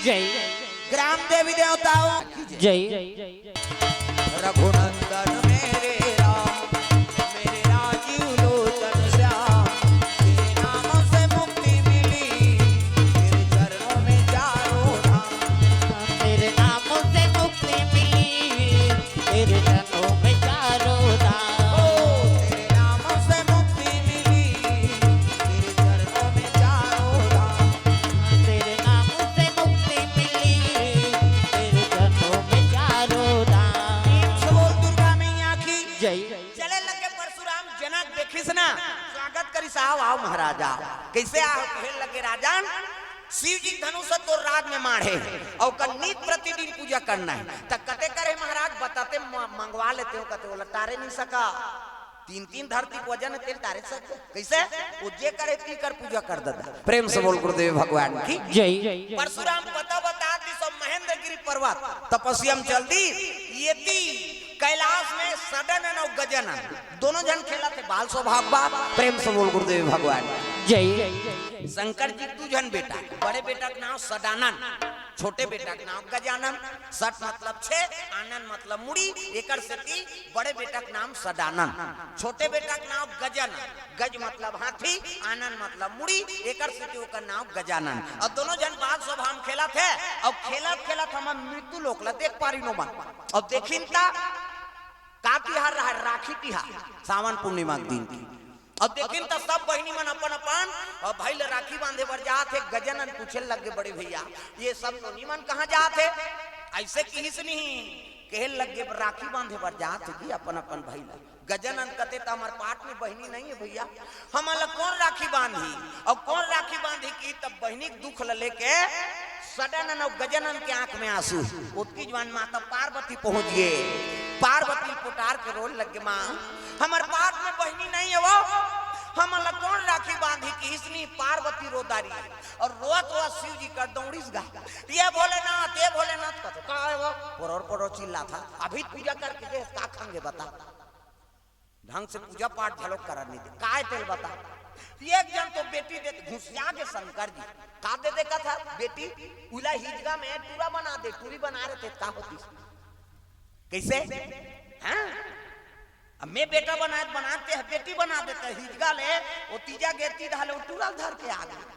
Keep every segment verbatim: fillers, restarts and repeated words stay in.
जय। ग्राम देवी देवताओं की जय। जय। रघुनंदन मेरे राम, मेरे राजीव लोचन श्याम, तेरे नाम से मुक्ति मिली, तेरे चरणों में चारों धाम। तेरे नाम से मुक्ति मिली, तेरे चरणों में चारों धाम। ओ, तेरे नाम से मुक्ति मिली, तेरे चरणों में चारों धाम। तेरे नाम से मुक्ति मिली, तेरे चरणों में चारों धाम। प्रेम से बोल दुर्गा मैया की जय। चले लगे परशुराम, जनक देखिस ना, स्वागत करिस, "आओ, आओ महाराज, आओ।" कइसे आओ? कहे लगे, "राजन, शिव जी धनुष तोर राज में माढ़े हे, अउ ओकर नित प्रतिदिन पूजा करना हे।" त कते करे महाराज, बताते म-, मंगवा लेते हो, कते ओला टारे नहीं सका। तीन तीन धरती के वजन तेल टारे सक, कइसे? ओ जे करे ती कर पूजा कर देता। प्रेम से बोल गुरुदेव भगवान की जय। परशुराम पता बता दी सब महेंद्रगिरी पर्वत तपस्या में चल दी, ये ती कैलाश में सडानन अउ गजानन दोनों झन खेलत हे, बाल स्वभाव बा। प्रेम से बोल गुरुदेव भगवान जय। शंकर जी दू झन बेटा, बड़े बेटा के नाम सडानन, छोटे बेटा के नाम गजानन। सट मतलब छे, आनन मतलब मुड़ी, एकर सेती बड़े बेटा के नाम सडानन, छोटे बेटा के नाम गजानन। गज मतलब हाथी, आनन मतलब मुड़ी, एकर सेती ओकर नाम गजानन। अउ दोनों झन बाल स्वभाव में खेलत हे, अउ खेलत खेलत हमर मृत्यु लोक ला देख पारिन ओमन। अउ देखिन ता का तिहार रहा? राखी तिहार, सावन पूर्णिमा के दिन की। अउ देखिन त सब बहिनी मन अपन अपन अउ भाई ल राखी बांधे बर जात हे। गजानन पूछे लगे, "बड़े भैया, ये सब नोनी मन कहाँ जात हे?" अइसे किहिस नहीं, कहे लगे, "राखी बांधे बर जात हे जी अपन अपन भाई ल।" गजानन कथे, "त हमर पाट में बहिनी नहीं हे भैया, हमन ल कोन राखी बांधही?" अउ कोन राखी बांधही कि तब बहिनी के दुख ल लेके सडानन अउ गजानन के आंख में आंसू। ओतकी जुवार माता पार्वती पहुंच गे। पार्वती ल पुटार के रोए लगे, "मां, हमर पाट में बहिनी नहीं हे वो, हमन ल कोन राखी बांधही?" किहिस नहीं, पार्वती रो डारिस अउ रोवत रोवत शिव जी कर दौड़िस गा, "ये भोलेनाथ, ये भोलेनाथ," कथे, "का हे वो?" पोरोर पोरोर चिल्लात हे, "अभी पूजा करके दे, का खांगे बता?" ढंग से पूजा पाठ घलो करन नहीं दे। काय तेल बता? एक झन तो बेटी दे घुसिया गे शंकर जी। का दे दे कथा? बेटी उला हिजगा में टूरा बना दे, टूरी बना रहे थे, का होती? कइसे? हाँ? अब मैं बेटा बना, बनाते हैं, बेटी बना देते हैं, हिजगा ले, वो तीजा गेती डाले, वो टूरा धर के आ गए।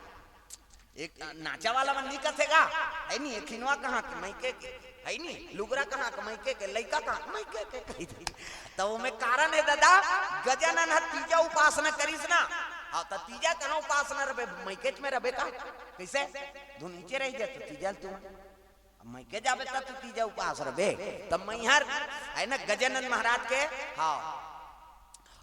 एक नाचा वाला मन नहीं कथे गा, है नहीं, एक खिनवा कहाँ के, मइके के, है नहीं, लुगरा कहाँ के, मइके के, लइका कहाँ के, मइके के, कही दे। त ओमे कारण हे दादा, गजानन ह तीजा उपासना करिस ना, हाँ, त तीजा कहाँ उपासना रबे, मइकेच में रबे का? कइसे? धुन नीचे रह जाए त तीजा ल तू, अब मइके जाबे त तू तीजा उपास रबे, त मैहर, है ना, गजानन महाराज के, हाँ,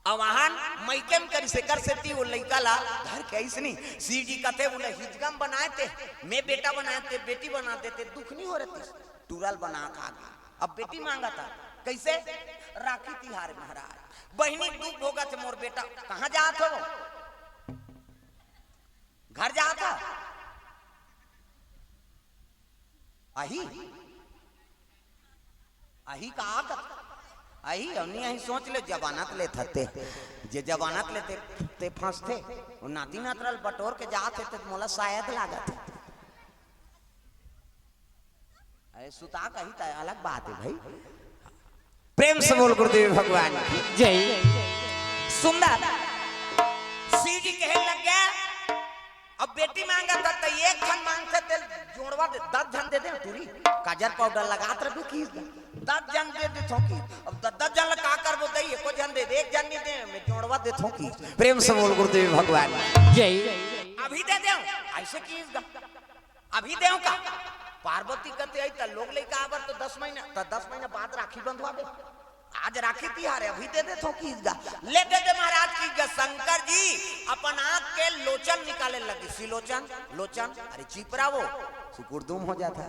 अउ वहां मइके में करिस, एकर सेती वो लइका ला धर के अइसनी। शिव जी कथे, "उला हिजगा में बनाए ते, मैं बेटा बनाए ते, बेटी बना देते, दुख नहीं हो रहती।" टूरा ल बना खा गे। अब बेटी मांगत हे, कइसे? राखी तिहार महाराज, बहिनी दुख भोगत हे, "मोर बेटा कहाँ जात हो? घर जात हो?" आही? आही का आगत? आही, अउ नहीं आही, सोच ले, जमानत लेत हते। जे जमानत लेते, ते फंसते। वो नाती नतरा ल बटोर के जात हे, तो मोला शायद लागत हे। अरे सुता कही त अलग बात हे भाई। प्रेम से बोल गुरुदेव भगवान की जय। सुंदर। शिव जी कहे लग गया, अब बेटी मांगत हे त एक ठन मांगथे तेल जोड़वा दे, दस झन दे दे टूरी, काजर पाउडर लगात रहे की दस झन दे दे थोकी। अब दस दस झन ला का करबो दई, एको झन दे दे, एक झन नहीं दे, मैं जोड़वा दे थोकी। प्रेम से बोल गुरुदेव भगवान जय। अभी दे दे, अइसे की अभी देव का? पार्वती कथे, "आई त लोग लइका आबर तो दस महीना, त दस महीना बाद राखी बंधवाबे। आज राखी तिहार हे, अभी दे दे थोकी गा।" ले दे दे महाराज की गा। शंकर जी अपन आंख के लोचन निकाले लगे, सिलोचन, लोचन, अरे चिपरा वो, सुकुरदुम हो जात हे।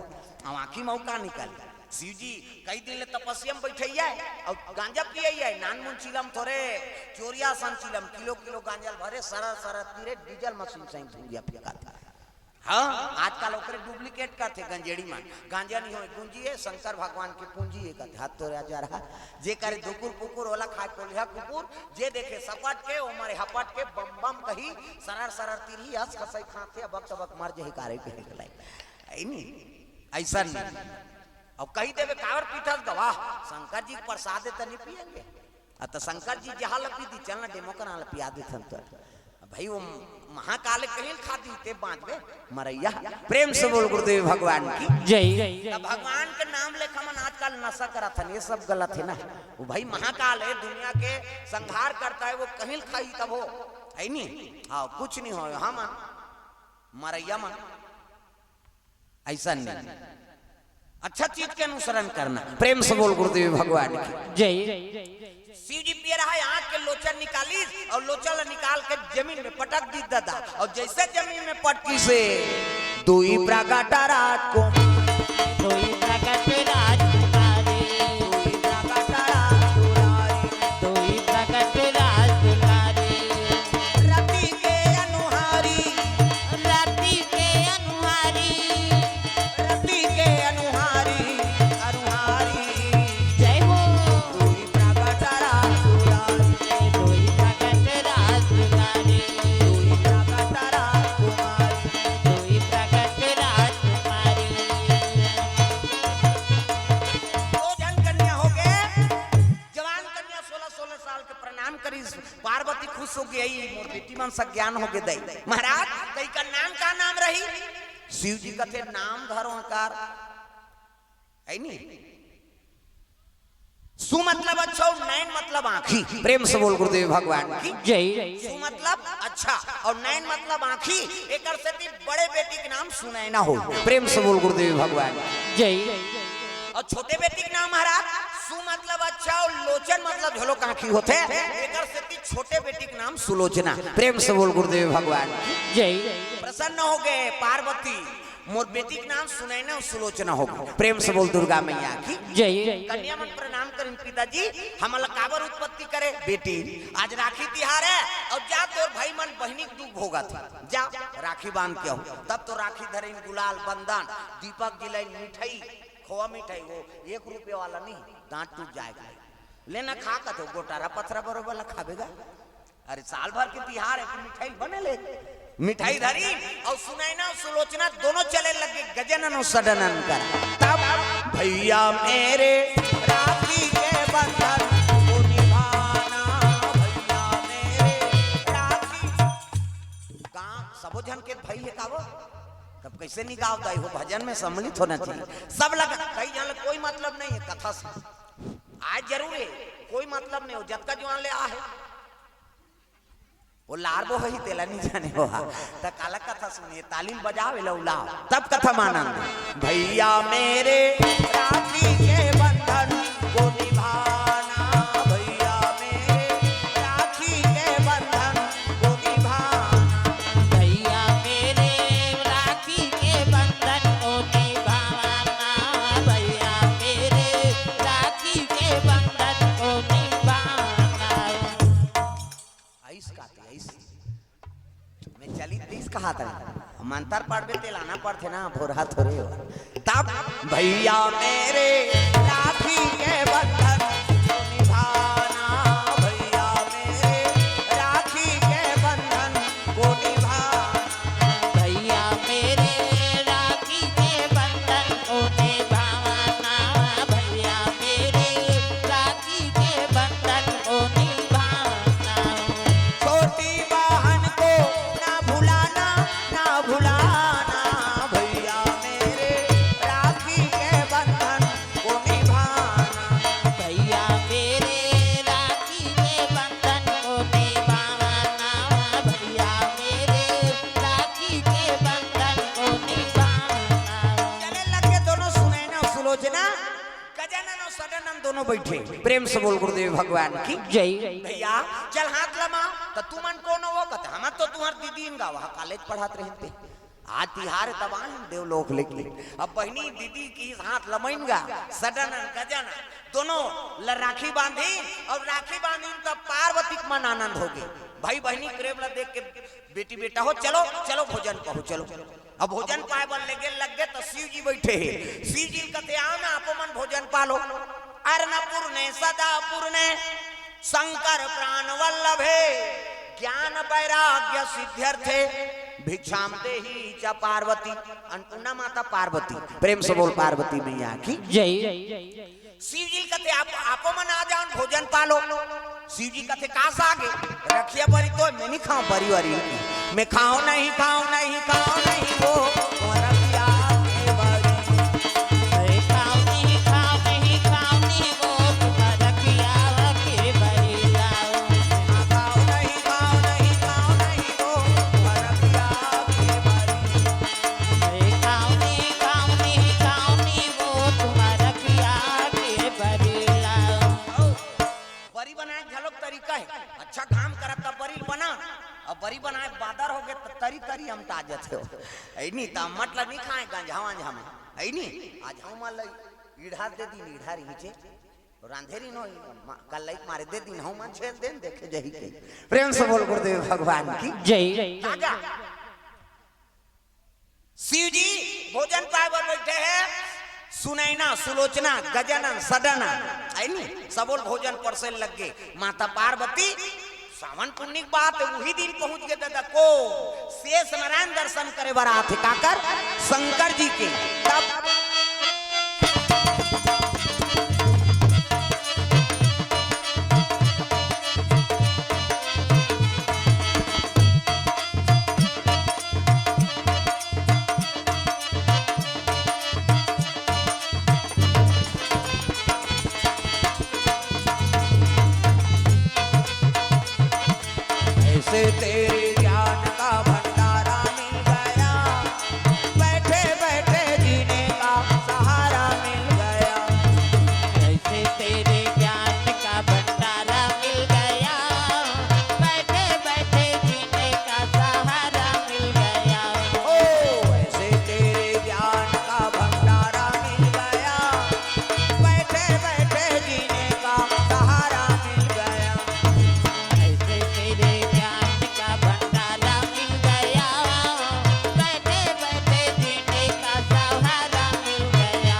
अब आंखी मौका निकाले। शिव जी कई दिन ले तपस्या में बैठइया हे, अउ गांजा पियइया हे, नानमुन चिलम थोरे, चोरिया सन चिलम, किलो किलो गांजा ल भरे, सरर सरर तीरे, डीजल मशीन सही धुरिया फेंकाथे। हाँ, आजकल ओकरे duplicate करथे गंजेड़ी मन। गांजा नहीं होय, गुंजी हे, शंकर भगवान के पूंजी हे, कथे, "हाथ तोरे आजा रहा।" जे करे दुकुर कुकुर, ओला खाए कोलिहा कुकुर, जे देखे सपट के, ओ मरे हपट के, बम बम कही, सरर सरर तिरही, हंस खसई खाथे, अबक तबक मर जही, कारे के हेकलाई। है नी? ऐसा नहीं। अब कही देवे, "काबर पीथस गा?" "शंकर जी के प्रसाद है, त नहीं पियेंगे।" "आ, त शंकर जी जहाँ ला पी दी, चल ना डेमो करा ला पिया देथन तो।" भाई, वो महाकाल कहीं खा दी, ते बाँचबे मरैया। प्रेम से बोल गुरुदेव भगवान की। जय। त भगवान के नाम लेके हमन आजकल नशा करत हन, ये सब गलत है ना। वो भाई महाकाल है, दुनिया के संहार करता है, वो कहीं खाही तब हो, है नी? हाँ, कुछ नहीं हो, हम मरैया मन ऐसा नहीं। अच्छा चीज के अनुसरण करना। प्रेम से बोल गुरुदेव भगवान की। जय। शिव जी पिए रहा, आँख के लोचन निकालिस और लोचन ला निकाल के जमीन में पटक दी दादा, और जैसे जमीन में पटकिस, दुई प्रगट राजकुमारी। दुई प्रगट राजकुमारी। दुई प्रगट राजकुमारी। दुई प्रगट राजकुमारी। रति के अनुहारी। रति के अनुहारी। रति के अनुहारी, अनुहारी। जय हो। दुई प्रगट राजकुमारी। दुई प्रगट राजकुमारी। दुई प्रगट राजकुमारी। दुई प्रगट राजकुमारी। दो झन कन्या हो गे, जवान कन्या सोलह सोलह साल के प्रणाम करिस। पार्वती खुश हो गई, "मोर बेटी मन सज्ञान हो गे दई।" "महाराज, तई का नाम का नाम रही?" शिव जी कथे, "नाम धरो हकार।" है नी? सु मतलब अच्छा और नैन मतलब आँखी। प्रेम से बोल गुरुदेव भगवान की। जय। सु मतलब अच्छा और नैन मतलब आँखी। एकर सेती बड़े बेटी के नाम सुनैना हो। प्रेम से बोल गुरुदेव भगवान की। जय। और छोटे बेटी के नाम महाराज सु मतलब अच्छा और लोचन मतलब झोलो कांखी होथे। एकर सेती छोटे बेटी के नाम सुलोचना। प्रेम से बोल गुरुदेव भगवान की। जय। प्रसन्न हो गए पार्वती, "मोर बेटी के नाम सुनैना और सुलोचना हो गए।" प्रेम से बोल दुर्गा मैया की। जय। कन्या मन प्रणाम करिन, "पिताजी, हमन ला काबर उत्पत्ति करे?" "बेटी, आज राखी तिहार है और जा तोर भाई मन बहिनी के दुख भोगत हे, जा राखी बांध के हो।" तब तो राखी धरिन, गुलाल, बंदन, दीपक जिलाइन, मिठाई, खोवा मिठाई, वो एक रुपये वाला नहीं, दांत टूट जाएगा। लेना खा कथो, गोटारा पथरा बरोबर ला खाबे गा। अरे साल भर के तिहार है कि मिठाई बने ले। मिठाई धरी और सुनैना सुलोचना दोनों चले लगे गजानन और सडानन कर। तब भैया मेरे राखी के बंधन को निभाना, भैया मेरे राखी। गाँव सबो झन के भाई है का वो? तब कैसे नहीं गाव दाई हो? भजन में सम्मिलित होना चाहिए। सब लगा, कई झन ला कोई मतलब नहीं है कथा से। आज जरूर है, कोई मतलब नहीं हो, जतका जुआन ले आ है। वो लार बो ही तेला नहीं जाने हो हा। त काला कथा सुनिए, ताली बजावे ला उलाव, तब कथा मानंद। भैया मेरे राखी के बंधन को निभाना, भैया मेरे राखी के बंधन को निभाना। भैया मेरे राखी के बंधन को निभाना, भैया मेरे राखी के बंधन को निभाना। आइस काते, आइस। मैं चलित दिस कहा था। मंतर पढ़बे ते लाना पड़थे ना, भोरा थोरे हो। तब भैया मेरे राखी के बंधन को निभाना, भैया मेरे राखी के बंधन को निभाना। भैया मेरे राखी के बंधन को निभाना, भैया मेरे राखी के बंधन को निभाना। छोटी बहन को ना भुलाना, ना भुलाना, भैया मेरे राखी के बंधन को निभाना। भैया मेरे राखी के बंधन को निभाना, भैया मेरे राखी के बंधन को निभाना। चले लगे दोनों सुनैना सुलोचना, गजानन और सडानन दोनों बैठे। प्रेम से बोल गुरुदेव भगवान की। जय। भैया चल हाथ लमा। त तुमन कौन हो? कहते हम तो तुम्हार दीदी इन गावा कॉलेज पढ़ात रहे थे। आज तिहार तब आए देवलोक लेके। अब बहिनी दीदी के हाथ लमइन गा, सडानन गजानन दोनों ल राखी बांधी और राखी बांधी तब पार्वती के मन आनंद हो गए। भाई बहिनी प्रेम ला देख के बेटी बेटा हो, चलो चलो भोजन पाहू, चलो। अब भोजन पाए बर लेगे लग गए तो शिव जी बैठे हैं। शिव जी कथे, "आओ ना, आपो मन भोजन पालो।" "अन्नपूर्णे सदा पूर्णे शंकर प्राण वल्लभे ज्ञान वैराग्य सिद्ध्यर्थे।" भिक्षाम देही च पार्वती, अन्नपूर्णा माता पार्वती। प्रेम से बोल पार्वती मैया की। जय। शिव जी कथे, "आप, आपो मन आ जाओ, भोजन पालो।" शिव जी कथे, "का सागे?" "रखिया बरी तो मैं नहीं खाऊं, बरी वरी।" "मैं खाऊं नहीं, खाऊं नहीं, खाऊं नहीं वो, वो रखिया के बरी।" "मैं खाऊं नहीं, खाऊं नहीं, खाऊं नहीं वो, वो रखिया के बरी लाओ।" "खाऊं नहीं, खाऊं नहीं, खाऊं नहीं वो, वो रखिया के बरी।" "मैं खाऊं नहीं, खाऊं नहीं, खाऊं नहीं वो, वो रखिया के बरी लाओ।" बरी बनाए घलोक तरीका हे। अच्छा घाम करत त बरी बना, अब बरी बनाए बादर हो गे त तरी तरी अमटा जथे हो। ऐ नी त अम्मट ल नी खाए गंजहा वंजहा म। ऐ नी, आज हूं मन ल ईढ़ा दे दिन, ईढ़ा रहिचे। रांधे रहिन हो, मा-, कल लइक मारे दे दिन, हूं मन छेल देन, देखे जही के। प्रेम से बोल गुरुदेव भगवान की। जय। ताजा। शिव जी भोजन पाए बर बैठे हे। सुनैना, सुलोचना, गजानन, सडानन, ऐ नी, सबो ल भोजन परसे ल लग गे। माता पार्वती, सावन पुन्नी के बात हे, उही दिन पहुंच गे ददा को, शेष नारायण दर्शन करे बर आथे, काकर? शंकर जी के। तब ऐसे तेरे ज्ञान का भंडारा मिल गया, बैठे बैठे जीने का सहारा मिल गया। ऐसे तेरे ज्ञान का भंडारा मिल गया, बैठे बैठे जीने का सहारा मिल गया। ओ, ऐसे तेरे ज्ञान का भंडारा मिल गया, बैठे बैठे जीने का सहारा मिल गया। ऐसे तेरे ज्ञान का भंडारा मिल गया, बैठे बैठे जीने का सहारा मिल गया।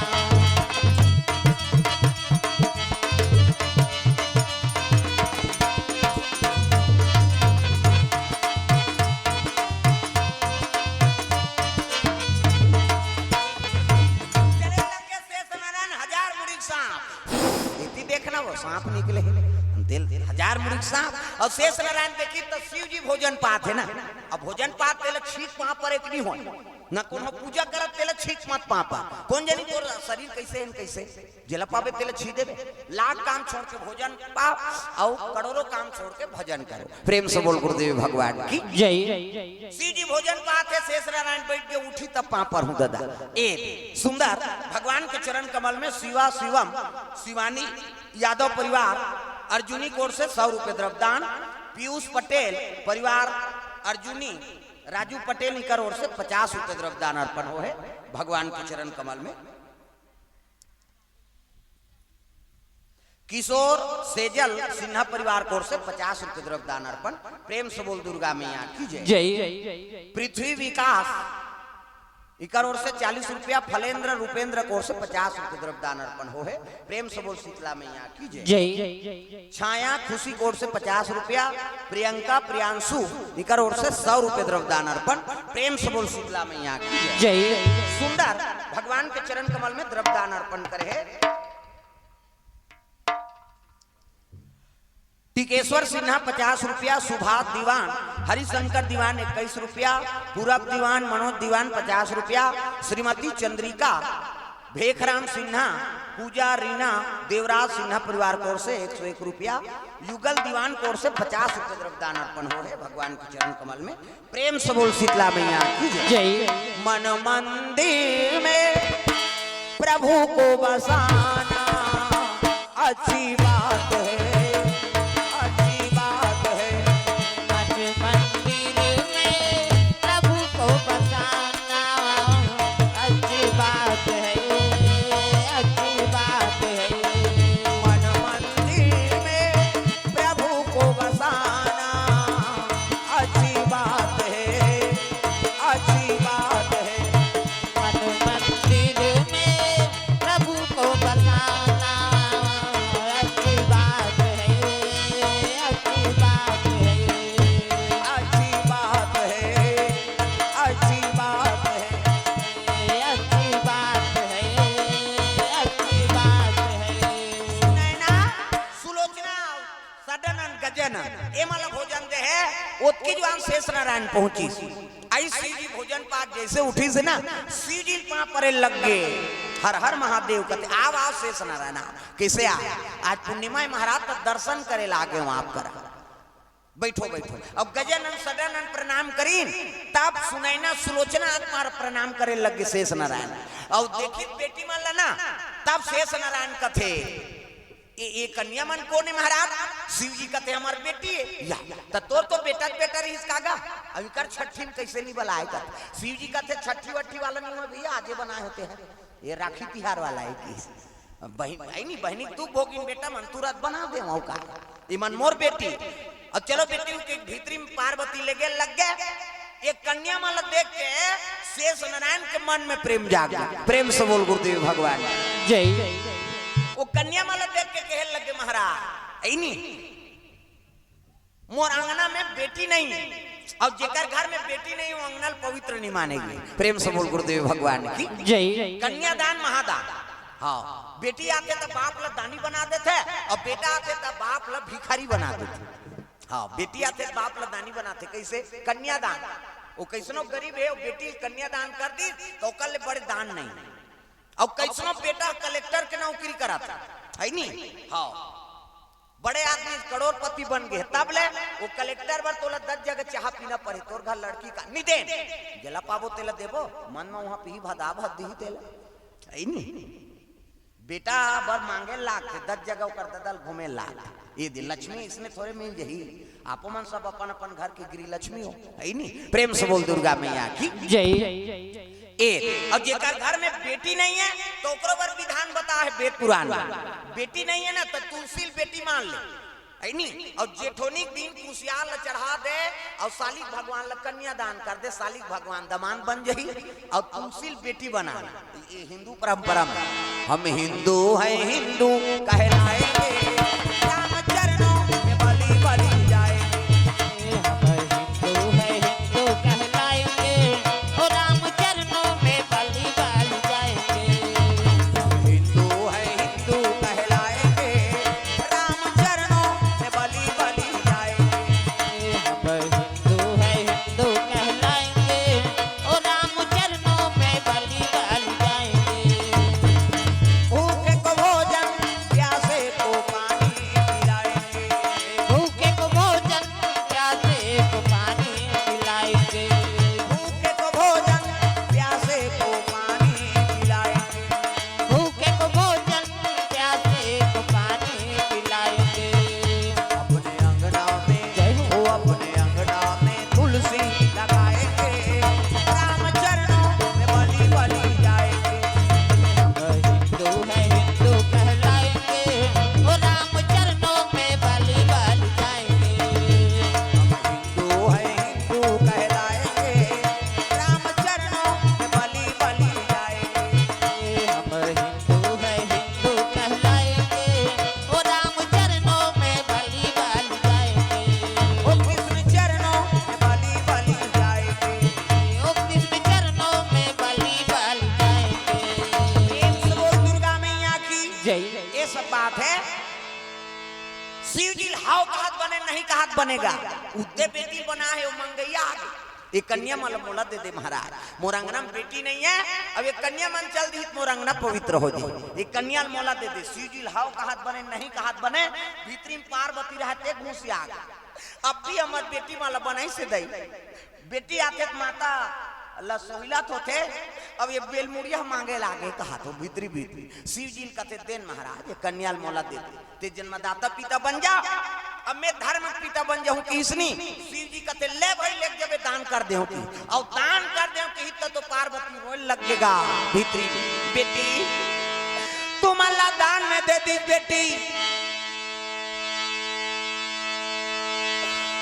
चले लगे शेष नारायण हजार मुड़ी के सांप। एती देखना वो सांप निकले हे। तेला हजार मुड़ी के सांप अउ शेष नारायण देखी त शिव जी भोजन पात हे ना। अब भोजन पात तेला छींक पांव पर एक नी होय। ना कोनो पूजा करत तेला छींक मत पांव पर। कोन जनी तोर शरीर कइसे हे न कइसे? जेला पाबे तेला छींक देबे। लाख काम छोड़ के भोजन पाव अउ करोड़ों काम छोड़ के भजन करो। प्रेम से बोल गुरुदेव भगवान की। जय। शिव जी भोजन पात हे, शेष नारायण बैठ के उठी तब पांव परहूं ददा। ए सुंदर भगवान के चरण कमल में शिवा शिवम शिवानी यादव परिवार अर्जुनी की ओर से सौ रुपए द्रव्यदान, पीयूष पटेल परिवार अर्जुनी राजू पटेल इकर ओर से पचास रुपए द्रव्यदान अर्पण होहे भगवान के चरण कमल में। किशोर सेजल सिन्हा परिवार की ओर से पचास रुपए द्रव्यदान अर्पण। प्रेम से बोल दुर्गा मैया की जय। जय। पृथ्वी विकास इकर ओर से चालीस रुपया, फलेंद्र रूपेंद्र की ओर से पचास रुपए द्रव्यदान अर्पण होहे। प्रेम से बोल शीतला मैया की जय। जय। छाया खुशी की ओर से पचास रुपया, प्रियंका प्रियांशु इकर ओर से सौ रुपए द्रव्यदान अर्पण। प्रेम से बोल शीतला मैया की जय। जय। सुंदर भगवान के चरण कमल में द्रव्यदान अर्पण करे हे। टिकेश्वर सिन्हा पचास रुपया, सुभाष दीवान, हरिशंकर दीवान इक्कीस रुपया, पूरब दीवान, मनोज दीवान पचास रुपया, श्रीमती चंद्रिका, भेखराम सिन्हा, पूजा रीना, देवराज सिन्हा परिवार की ओर से एक सौ एक रुपया, युगल दीवान की ओर से पचास रुपये द्रव्यदान अर्पण होहे भगवान के चरण कमल में। प्रेम से बोल शीतला मैया की जय। जय। मन मंदिर में प्रभु को बसाना अच्छी बात है, अच्छी बात है। मन मंदिर में प्रभु को बसाना अच्छी बात है, अच्छी बात है। मन मंदिर में प्रभु को बसाना अच्छी बात है, अच्छी बात है। मन मंदिर में प्रभु को बसाना अच्छी बात है, ओतकी जुवार शेष नारायण पहुंचिस। अइसे शिव जी भोजन पात जइसे उठिस ना, शिव जी पांव परे लग गे। हर हर महादेव कथे, "आव, आव शेष नारायण, आव।" कइसे आय? "आज पूर्णिमा हे महाराज, त दर्शन करे ला आगे हंव आप करा।" "बइठो, बइठो।" अब गजानन सदानंद प्रणाम करिन, तब सुनैना सुलोचना आके मार प्रणाम करे लग गे शेष नारायण। अउ देखिस बेटी मन ला ना, तब शेष नारायण कथे, "ए, ए कन्या मन कोन ए महाराज?" शिव जी कथे, "हमर बेटी ए।" "या, त तोर तो बेटा के बेटा रहिस का गा, अब एकर छट्ठी म कइसे नइ बलाय?" कथे। शिव जी कथे, "छट्ठी वट्ठी वाला नइ होय भइया, आजे बनाय होते हैं, ए राखी तिहार वाला ए।" कि बहिन, अइ नी, बहिनी के दुख भोगिन बेटा मन, तुरंत बना देवंव का, ए मन मोर बेटी। अब चलो बेटी के भीतरी म पार्वती लेगे लग गे। ए कन्या मन ला देख के शेष नारायण के मन में प्रेम जाग गे। प्रेम से बोल गुरुदेव भगवान। जय। ओ कन्या मन ला देख के कहे लग गे, "महाराज, अइ नी, मोर अंगना में बेटी नइ हे, अउ जेकर घर में बेटी नइ हे, ओ अंगना ल पवित्र नइ माने गे।" प्रेम से बोल गुरुदेव भगवान की। जय। कन्यादान महादान। हां, बेटी आथे त बाप ल दानी बना देथे, अउ बेटा आथे त बाप ल भिखारी बना देथे। हां, बेटी आथे त बाप ल दानी बनाथे। कइसे? कन्यादान। ओ कइसनो गरीब हे, ओ बेटी ल कन्यादान कर दिस, त ओकर ले बड़े दान नइ। अउ कइसनो बेटा कलेक्टर के नौकरी करत हे, हे नी? हां, बड़े आदमी करोड़पति बन गे, तब ले ओ कलेक्टर बर तोला दस जगह चाहा पीना पड़ही, तोर घर लड़की का नइ देन, जेला पाबो तेला देबो, मन म उहां पीही भदा भद दिही तेला, हे नी? बेटा बर मांगे लागथे, दस जगह ओकर ददा ल घूमे लागथे। ए दे लक्ष्मी अइसने थोरे मिल जही, आपो मन सब अपन अपन घर के गृह लक्ष्मी हो, हे नी? प्रेम से बोल दुर्गा मैया की। जय। ए, अउ जेकर घर में बेटी नइ हे, त ओकरो बर विधान बताय हे वेद पुराण में। बेटी नइ हे ना, त तुलसी ल बेटी मान ले, हे नी? अउ जेठोनी के दिन कुसियार ल चढ़ा दे, अउ सालिक भगवान ल कन्यादान कर दे, सालिक भगवान दमांद बन जही, अउ तुलसी ल बेटी बना ले। ए हिंदू परंपरा में, "हम हिंदू हैं, हिंदू कहलाएंगे, राम चरणों में बलि बलि जाएंगे।" हम हिंदू हैं, हिंदू कहलाएंगे, ओ राम चरणों में बलि बलि जाएंगे। हम हिंदू हैं, हिंदू कहलाएंगे, राम चरणों में बलि बलि जाएंगे। हम हिंदू हैं, हिंदू कहलाएंगे, ओ राम चरणों में बलि बलि जाएंगे। भूखे को भोजन, प्यासे को पानी पिलाएंगे। भूखे को भोजन, प्यासे को पानी पिलाएंगे। भूखे को भोजन, प्यासे को पानी पिलाएंगे। भूखे को भोजन, प्यासे को पानी पिलाएंगे। अपने अंगना में, जय हो। ओ अपने अंगना में तुलसी लगाएंगे, राम चरणों में बलि बलि जाएंगे। हम हिंदू हैं, हिंदू कहलाएंगे, ओ राम चरणों में बलि बलि जाएंगे। हम हिंदू हैं, हिंदू कहलाएंगे, राम चरणों में बलि बलि जाएंगे। हम हिंदू हैं, हिंदू कहलाएंगे, ओ राम चरणों में बलि बलि जाएंगे। ओ कृष्ण चरणों में बलि बलि जाएंगे। ओ कृष्ण चरणों में बलि बलि जाएंगे। प्रेम से बोल दुर्गा मैया की। जय। ए सब बात हे, शिव जी ल हव कहत बने, नहीं कहत बने गा। उते बेटी बना हे, ओ मंगइया आगे। ए कन्या मन ल मोला दे दे महाराज, मोर अंगना में बेटी नइ हे, अब ए कन्या मन चल दिही त मोर अंगना पवित्र हो जाही। ए कन्या ल मोला दे दे, शिव जी ल हव कहत बने, नहीं कहत बने, भीतरी में पार्वती रहय ते घुसिया गे। अब भी हमर बेटी मन ल बनाइस हे दई, बेटी आथे त माता ल सोहिलत होथे, अब ए बेलमुड़िया मांगे लागे कहत हो भीतरी भीतरी। शिव जी ल कथे, "देन महाराज, ए कन्या ल मोला दे दे।" ते जन्मदाता पिता बन जा, अब मैं धर्म पिता बन जाहूं किहिस नी। शिव जी कथे, "ले भई, लेग जबे दान कर देहूं कि, अउ दान कर देहूं किहिस त तो पार्वती रोए लग गे गा भीतरी, बेटी, तुमन ला दान में दे दिस बेटी,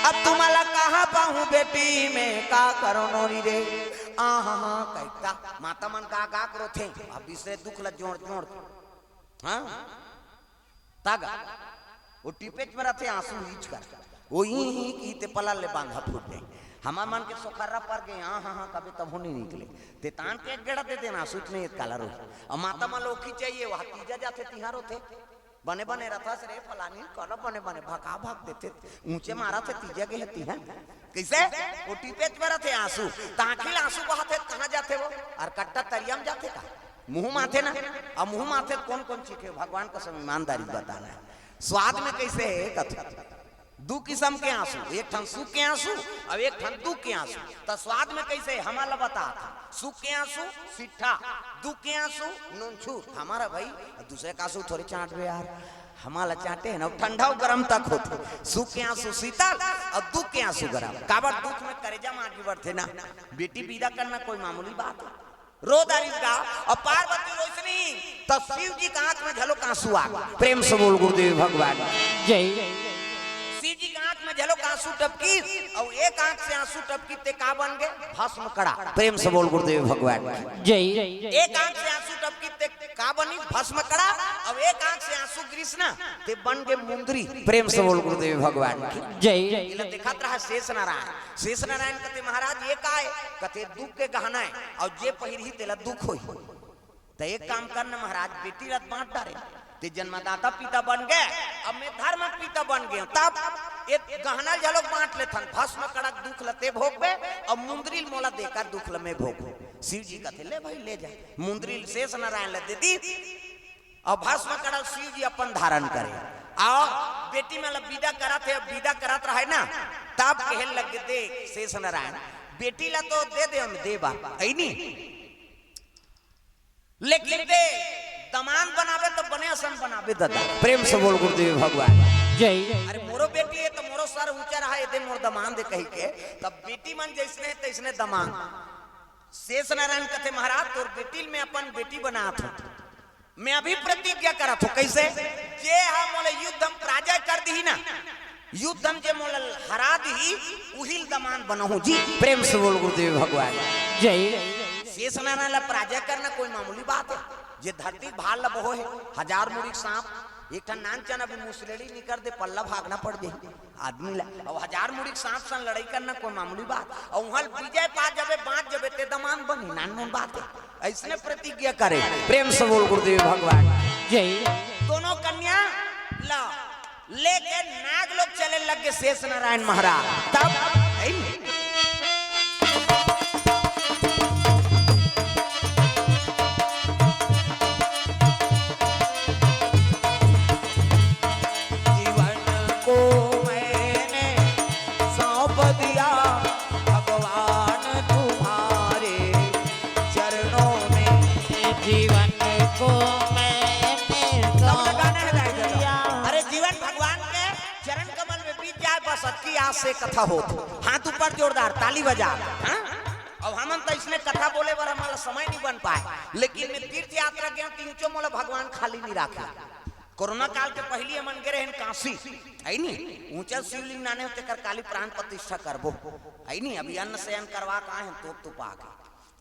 अब तुमन ला कहां पाहूं बेटी, मैं का करों नोनी रे।" आ हा हा कहिके माता मन का गा के रोथे, अब इसे दुख ला जोड़ जोड़ के। हां? तागा। ओ टिपेच में रथे आंसू हीच कर। ओ ई, ई, ई ते पलल ले बांधा फूट दे। हमर मन के सोखर्रा पर गे, हां, हां, हां, कबे तभो नहीं निकले। ते तान के एक गेड़ा दे देना, आंसू इतने काला रोही। अब माता मन ल ओखी चाहिए, ओ तीजा जाथे तिहां रोथे। बने बने रथस रे फलानी, कर बने बने भका भक देथे, ऊंचे मारथे तीजा के हती है। कैसे? वो टीपेच में रथे आंसू, ताकिल आंसू बहाथे, कहाँ जाथे वो? अउ कट्टा तरिया में जाथे का? मुंह माथे ना। अब मुंह माथे कौन कौन चीखे? भगवान कसम ईमानदारी बताना है। स्वाद में कैसे है कथा? दू किसम के आंसू, एक ठन सुख के आंसू अउ एक ठन दुख के आंसू। त स्वाद में कैसे, हमन ल बता था। सुख के आंसू सिट्ठा, दुख के आंसू नूनछूर। हमारा भाई, दूसरे का आंसू थोड़े चांटबे यार, हमन ल चांटे हे ना, ठंडा अउ गरम तक होथे। सुख के आंसू शीतल अउ दुख के आंसू गरम। काबर दुख में करेजा म आगी बढ़थे ना। बेटी विदा करना कोई मामूली बात है? रो डारिस गा। अउ पार्वती रोइस नहीं, त शिव जी के आंख में घलो आंसू आ गे। प्रेम से बोल गुरुदेव भगवान। जय। शिव जी के आंख में घलो आंसू टपकी, अउ एक आंख से आंसू टपकी ते का बन गे? भस्म कड़ा। प्रेम से बोल गुरुदेव भगवान। जय। एक आंख से आंसू टपकी ते का बनी? भस्म कड़ा। अउ एक आंख से आंसू गिरिस ना, ते बन गे मुंदरी। प्रेम से बोल गुरुदेव भगवान। जय। एला देखत रहा शेष नारायण। शेष नारायण कथे, महाराज, ये का है? कथे, दुख के गहना है, अउ जे पहिरही तेला दुख होही। त एक काम करना महाराज, बेटी ला बांट डारे, ते जन्मदाता पिता बन गे, अब मैं धर्म पिता बन गे, तब ये गहना ल घलो बांट लेथन, भस्म कड़क दुख ल ते भोगबे, अउ मुंदरी ल मोला देकर दुख ल मैं भोगबे। शिव जी कथे, ले भाई, ले जा। मुंदरी ल शेष नारायण ल दे दी, अउ भस्म कड़क शिव जी अपन धारण करे। अउ बेटी मन ल विदा करत हे, विदा करत रहे ना, तब कहे लगे, देख शेष नारायण, बेटी ला तो दे दे हम देबा, है नी, लेकिन ते दमांद बनाबे त बने असन बनाबे दादा। प्रेम से बोल गुरुदेव भगवान। जय। अरे मोरो बेटी हे त मोरो सर ऊंचा रहा, एदे मोर दमांद हे कहिके, तब बेटी मन जैसने हे तैसने दमांद। शेष नारायण कथे, महाराज, तोर बेटी ल मैं अपन बेटी बनात हूं, मैं अभी प्रतिज्ञा करत हूं। कैसे? जे हा मोला युद्ध म पराजय कर दिही ना, युद्ध म जे मोला हरा दिही, उही ल दमांद बनहूं जी। प्रेम से बोल गुरुदेव भगवान। जय। शेष नारायण ला पराजय करना कोई मामूली बात है? जे धरती भार ला बहो है, हजार मुड़ी के सांप, एक ठन नान चन अभी मुसलेड़ी निकर दे, पल्ला भागना पड़ जाही आदमी ला। अब हजार मुड़ी के सांप सन लड़ाई करना कोई मामूली बात? अउ उहां विजय पा जबे, बांच जबे, ते दमांद बनही, नानमुन बात है। ऐसने प्रतिज्ञा करे। प्रेम से बोल गुरुदेव भगवान। जय। दोनों कन्या ला लेके नाग लोग चले लग गे शेष नारायण महाराज। तब जीवन को मैंने सौंप दिया भगवान तुम्हारे चरणों में। जीवन को मैंने कौन सा गाना है दाई दादा? सौंप दिया। अरे जीवन भगवान के चरण कमल में बीत जाए, बस अतकी आस से कथा होत। हाथ ऊपर जोरदार, ताली बजा। हाँ? अब हमन त इसने कथा बोले बर हमारा समय नहीं बन पाए, लेकिन मैं तीर्थ यात्रा गया, तीन चो मोला भगवान खाली नहीं राखे। कोरोना काल के पहिली हमन गे रहेन काशी, है नी? ऊंचा शिवलिंग नाने होते कर काली प्राण प्रतिष्ठा करबो, है नी? अभी अन्न शयन करवा के आए हैं, तोप तो पाके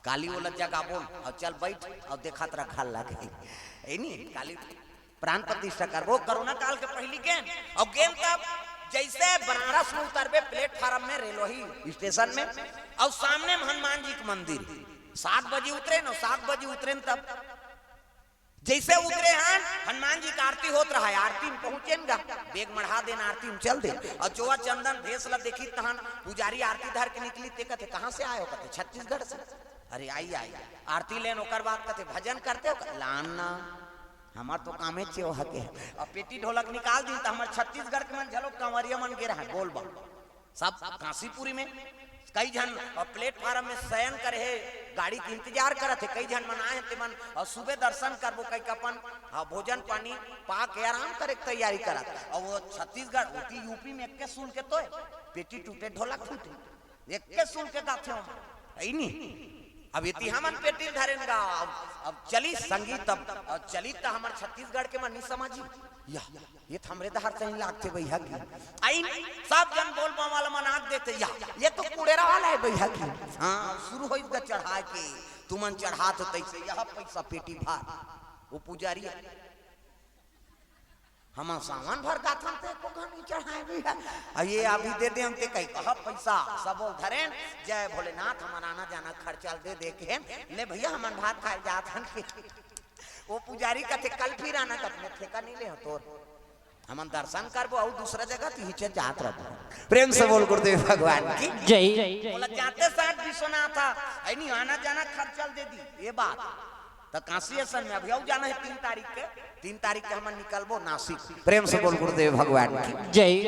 काली ओला जगाबो, अउ चल बैठ, अउ देखत रह, घर लगे, है नी? काली प्राण प्रतिष्ठा करबो। कोरोना काल के पहिली गेन, अउ गेन तब जैसे बनारस में उतरबे प्लेटफार्म में, रेलवे स्टेशन में, अउ सामने में हनुमान जी के मंदिर, सात बजे उतरे न, सात बजे उतरे न तब जैसे उतरे हन, हनुमान जी के आरती होत रहा, आरती में पहुंचेन गा, बेग मढ़ा देन, आरती में चल दे। अउ चोवा चंदन भेस ला देखी तहन पुजारी आरती धर के निकली, ते कथे, "कहाँ से आए हो?" कथे, "छत्तीसगढ़ से।" "अरे आई, आई।" आरती लेन, ओकर बाद कथे, "भजन करते हो?" कथे, "लान ना, हमार तो कामे चेव हके।" अब पेटी ढोलक निकाल दी त हमार छत्तीसगढ़ के मन झलो कंवरिया मन गे रहा, बोल बम। सब काशीपुरी में कई झन प्लेटफार्म में शयन करे हे, गाड़ी के इंतजार करत हे, कई झन मन आए हे, ते मन अउ सुबह दर्शन करबो कहिके अपन, हाँ, भोजन पानी पा के आराम करे के तैयारी करत। अउ वो छत्तीसगढ़, ओती यूपी में एक्के सुन के तोय पेटी टूटे, ढोलक टूटे, एक्के सुन के गाथे हो, है नी? अब एती हमन पेटी धरेन गा, अब, अब चली संगीत, अब, अब चली त हमर छत्तीसगढ़ के मन नहीं समझी। या, ये त हमरे डहर सही लागथे भैया की। आई, सब जन बोल बम वाला मन आंख देथे, या, ये तो कुड़ेरा वाला है भैया की। हाँ, शुरू होइस गा चढ़ाए के, तुमन चढ़ात हो तैसे, यह पैसा पेटी भर। वो पुजारी है, हम सावन भर गाथन ते को घनी चढ़ाए भैया। आ ये अभी दे दे हम ते कही, कहा पैसा, सबो धरेन, जय भोलेनाथ, हमर आना जाना खर्चा दे दे के, ले भैया हमन भात खाए जात हन के। वो पुजारी कथे, "कल फिर आना," कथे, "ठेका नहीं ले हो तोर, हमन दर्शन करबो अउ दूसरा जगह तिही च जात रहबो।" प्रेम से बोल गुरुदेव भगवान की। जय। बोला, "जाते साथ विश्वनाथ है नहीं, आना जाना खर्चल दे दी, ये बात।" तो काशी असन में अभी अउ जाना है तीन तारीख के, तीन तारीख के हमन निकलबो नासिक। प्रेम से बोल गुरुदेव भगवान की। जय।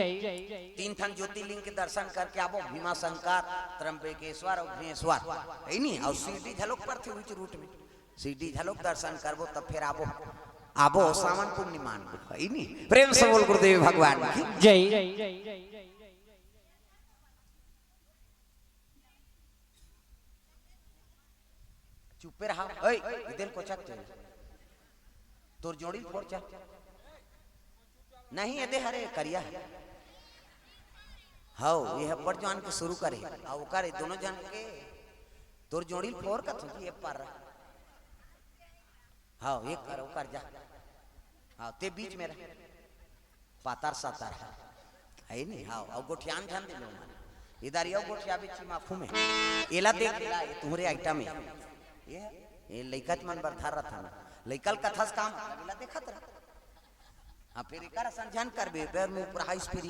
तीन ठन ज्योतिर्लिंग के दर्शन करके आबो, भीमा शंकर, त्र्यंबकेश्वर अउ घृणेश्वर, है नहीं, अउ शिरडी घलोक परथे उहिच रूट में। शिरडी घलोक दर्शन करबो, तब फिर आबो, आबो सावन पूर्णिमा आनबो, है नहीं। प्रेम से बोल गुरुदेव भगवान की। जय। चुप्पे रहा। ओए, इदेल कोचक तेल। तोर जोड़ी फोर चा। नहीं, एदे हरे करिया है। हव, ये अब्बड़ जवान के शुरू करे। आ ओकर ए दोनों जन के तोर जोड़ी फोर का तुझी ये पर। हव, ये कर, ओकर जा। हव, ते बीच में रह। पातर सातर है। है नहीं, हव, अउ गोठियान झन दे लो मन। इधर यो गोठिया बिच माफू में। एला देख, एला, ये तुम्हरे आइटम है। ये, ये लइका मन बर धर रहा था ना। लइका ल कथस काम, एला देखत रहा। हाँ, फिर एकर असन झन करबे, बेर में ऊपर हाई स्पीड।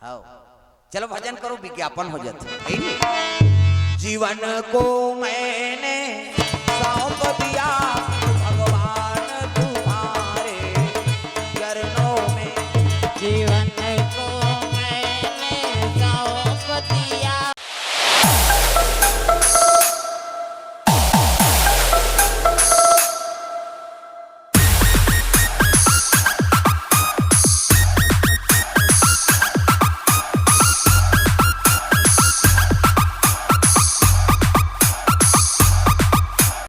हव। चलो भजन करो, विज्ञापन हो जाथे। है नहीं? जीवन को मैंने